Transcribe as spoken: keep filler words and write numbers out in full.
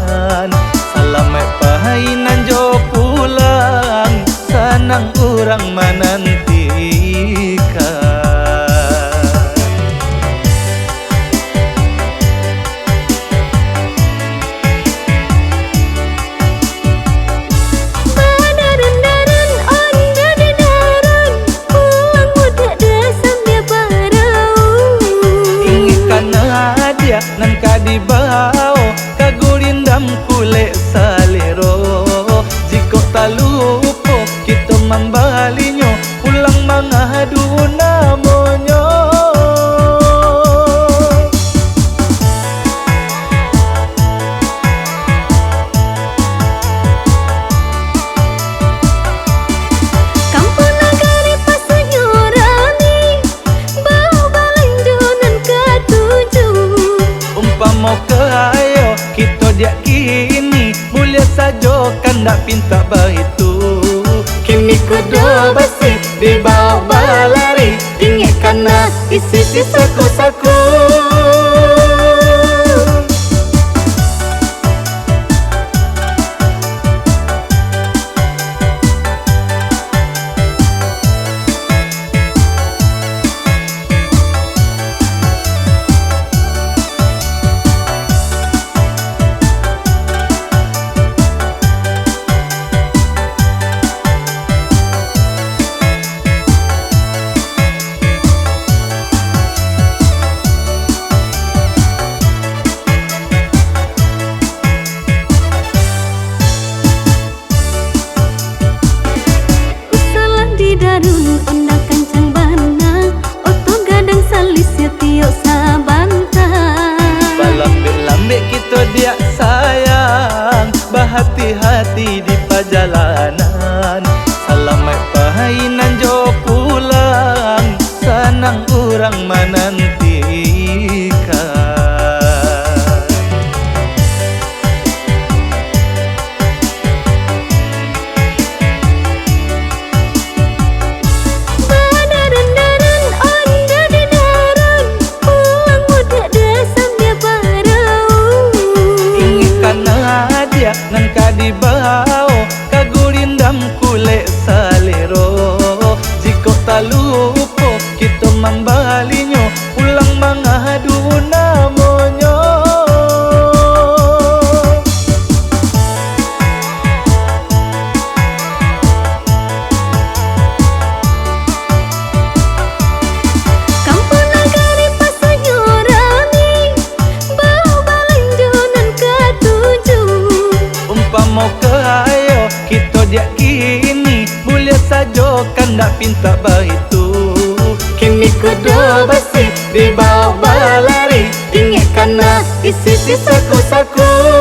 Salamaik pai nan jo pulang, sanang urang manantikan. Badarun-darun onda di darun, pulang mudik dek sambia parau. Ingek kana adiak nan ka dibawo, ka gurindam kulek salero. Jikok talupo kito mambalinyo, pulang mangadu namonyo. Kampuang nagari pasunyo rami, baok balanjo nan katuju. Umpamo kayo kito diak kini, buliah sajo kandak pintak baitu. Kini kudo basi dibaok balari, ingek kana isi si saku-saku. Usalah di darun onda kancang bana, oto gadang salisiah tiok sabanta. Balambek-lambek kito diak sayang, bahati-hati di pajalanan. Salamaik pai nan jo pulang, sanang urang manantikan. Badarun-darun onda di darun, pulang mudik dek sambia parau. Ingek kana adiak nan ka dibawo, ka gurindam kulek salero. Jikok talupo kito mambalinyo, pulang mangadu namonyo. Kampuang nagari pasunyo rami, baok balanjo nan katuju. Umpamo kayo kito diak kini, buliah sajo kandak pintak baitu. Kini kudo basi dibaok balari, ingek kana isi si saku-saku.